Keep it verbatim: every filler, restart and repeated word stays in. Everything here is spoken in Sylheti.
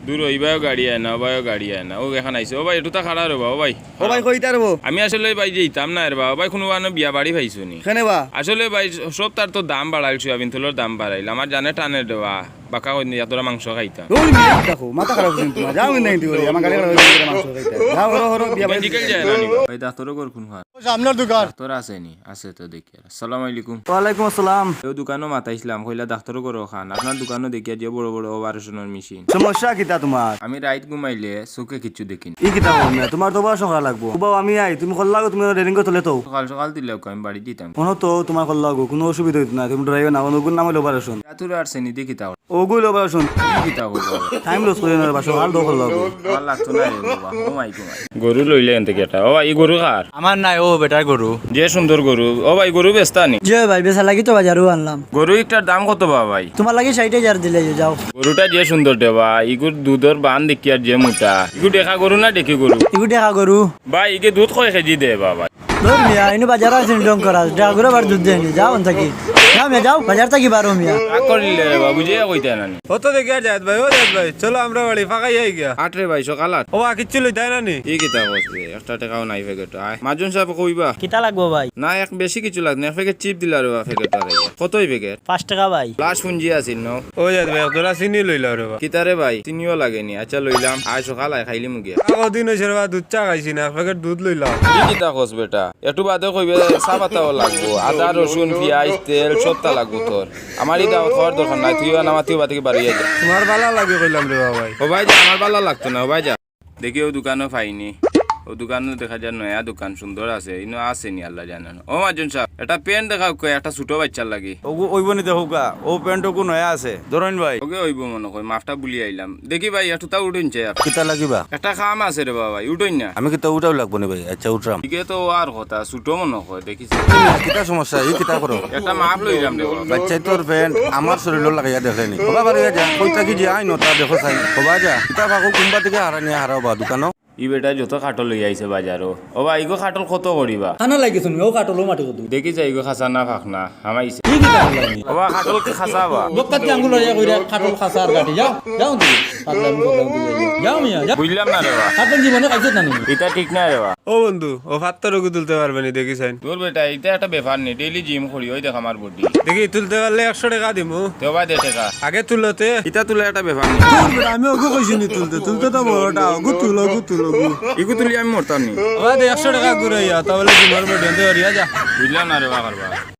দূর, ওই ভাইও গাড়ি আয় না, ও ভাইও গাড়ি আয় না। ও, এখান আইছে। ও ভাই, একটুতা খাড়া রে বা, ও ভাই। ও ভাই, কইতা রে বা? আমি আসলে ভাই যাইতাম না রে বা, ও ভাই, কুনু বানো বিয়া বাড়ি পাইছো নি? কেনে বা? আসলে ভাই, সবতার তো দাম বাড়াইল, সয়াবিন তেলর দাম বাড়াইল, আমার জানে টানে রে বা। বাক্কা কইন, এতটা মাংস খাইতাম। ওই মিয়া, দেখো, মাথা খারাপ অইছে তুমার। যাও, নাই দিও, আমার গাড়ি খারাপ অইছে, মাংস খাইতাম। যাও, হরো, হরো, বিয়া বাড়ি। মেডিকেল যায় না নি? ওই ডাক্তারও কর কোন খান? ওই সামনের দোকান। ডাক্তার আছে নি? আছে তো দেখি। আসসালামু আলাইকুম। ওয়ালাইকুম আসসালাম। এই দোকানো মাতাইছিলাম, কইলা ডাক্তারও করো খান। আপনার দোকানো দেখিয়া যে বড় বড় অপারেশনের মেশিন। সমস্যা কিতা তুমার? আমি রাইত ঘুমাইলে চোখে কিচ্ছু দেখি না। ই কিতা কও মিয়া? তুমার তো অপারেশন করা লাগবো। ও বাবা, আমি আই, তুমি কল লাগো, তুমি রেলিং করে তলে তো। সকাল সকাল দিলে আমি বাড়ি দিতাম। কোনো তো তুমার কল লাগো, কোনো অসুবিধা অইতো না, তুমি ডরাইও না, ওগুর নাম অইলো অপারেশন। আতুর আর সেনি দেখি তাও। ওগুলো অপারেশন। কিতা করবো? টাইম লস করি না রে বা, সকাল দখল লাগবো। আমার লাগতো না রে বাবা। ও মাই গো মাই। গরু লইলে এনতে কেটা? ও ভাই, ই গরু কার? আমার নায়, ও বেটার গরু। যে সুন্দর গরু। ও ভাই, গরু বেচতা নি? জি ভাই, বেচা লাগি তো বাজারও আনলাম। গরু একটার দাম কত বা ভাই? তুমার লাগি ষাইট হাজার দিলে যে যাও। গরুটা যে সুন্দর দে বা, ইগুর দুধর বান দেখি আর যে মোটা। ইগু ডেকা গরু না ডেকি গরু? ইগু ডেকা গরু। ভাই, ইগে দুধ কয় কেজি দে বা ভাই? ধুর মিয়া, ইনো বাজার আছে নি ঢং করাস, ডেকা গরু আবার দুধ দেয় নি, যাও অন থাকি। যাও মিয়া, যাও, বাজার থাকি বারো মিয়া। রাগ করিলে রে বা, বুঝিয়া কইতে না নি। ও তো দেখি আর জায়েদ ভাই, ও জায়েদ ভাই, চলো আমরা বাড়ি ফাঁকাই আই গিয়া। আট রে ভাই, সকাল আট। ও বা, কিচ্ছু লইতায় না নি? ই কিতা কস রে, একটা টেকাও নাই প্যাকেটো। আয়, মাজন সাব কইবা? কিতা লাগবো ভাই? না, এক বেশি কিচ্ছু লাগতো না, এক প্যাকেট চিপ দিলা রে বা, প্যাকেট আর। কত ই প্যাকেট? পাঁচ টেকা ভাই। লাশ পুঞ্জি আছিল ন? ও জায়েদ ভাই, এক জোড়া চিনি লইলাও রে বা। কিতা রে ভাই, চিনিও লাগে নি? আচ্ছা, লইলাম। আয় সকাল আয়, খাইলিমু গিয়া। কদিন অইছে রে বা, দুধ চা খাইছি না, এক প্যাকেট দুধ লইলাও। ই কিতা কস বেটা? একটু বাদে কইবে, চা পাতাও লাগবো, আদা, রসুন, পিয়াজ, তেল, সবতা লাগবো তোর। আমার ই দাওয়াত খাওয়ার দরকার নাই, তুই না মাতিও বাদ থাকি বারইয়া যা। তুমার বালা লাগে কইলাম রে বা ভাই। ও ভাই যা, আমার বালা লাগতো না, ও ভাই যা। দেখি ও দোকানো পাইনি, ও দোকানো দেখা যায় নয়া দোকান সুন্দর আছে, ইনো আছে নি আল্লাহ জানে। ও মাজন সাব, একটা প্যান্ট দেখাউক্কা, একটা ছোট বাইচ্চার লাগি। ওগু অইবো নি দেখউক্কা, ও প্যান্ট ওগু নয়া আছে, ধরইন ভাই। ওগে অইবো মনো কয়, মাফটা ভুলি আইলাম। দেখি ভাই, একটুতা উঠইন চাই। কিতা লাগিবা? একটা কাম আছে রে বাবা, উঠইন না। আমি কিতা উঠাও লাগবো নি ভাই? আচ্ছা, উঠরাম। ইগে তো আর কথা, ছোট মনো কয়, দেখিস। কিতা সমস্যা? ই কিতা করো? একটা মাফ লইলাম রে বাবা। বাচ্চাই তোর প্যান্ট আমার শরীরও লাগাইয়া দেখলে নি। বাবা, বাড়ি যা, কই থাকি যে আইন ওটা দেখো চাই। বাবা যা, কিতা পাকো কুম্বা থাকি হারা নিয়া হারাও বা দোকানো। ই বেটায় যত কাঠল লইয়া আইছে বাজারো। ও বা, ইগু কাঠল কত করিবা? খানা লাগিছে নি, ও কাঠল, ও মাটি কত? দেখি যাই, ইগু খাসা না ফাকনা, হামাইছে। ই কিতা করলাম? ও বা, কাঠল খাসা বা? বক্কাত কি আঙ্গুল লইয়া কইরা কাঠল খাসা আর কাটি, যাও, যাও তুমি। পাগলামি করলাম তুমি, যাও মিয়া, যাও। বুঝলাম না রে বা। কাঠল জীবনে খাইছত না নি? ইটা ঠিক না রে বা। ও বন্ধু, ও ফাত্তর ওগু তুলতে পারবে নি, দেখি চাইন। দূর বেটা, ইটা একটা ব্যাপার নি, ডেইলি জিম করি, ওই দেখ আমার বডি। দেখি, তুলতে পারলে একশো টেকা দিমু। তে ও বা দে টেকা। আগে তুলো তে। ইটা তুলে একটা ব্যাপার নি। দূর বেটা, আমি ওগু কইছি নি তুলতে, তুলতে তো বড়টা, ওগু তুলো, ওগু তুলো, ওগু। ইগু তুলি আমি মরতাম নি। ও বা দে একশো টেকা ঘুরাইয়া, তা বলে জিমর বডি আনতে পারিয়া যা। বুঝলাম না রে বা, কারবার।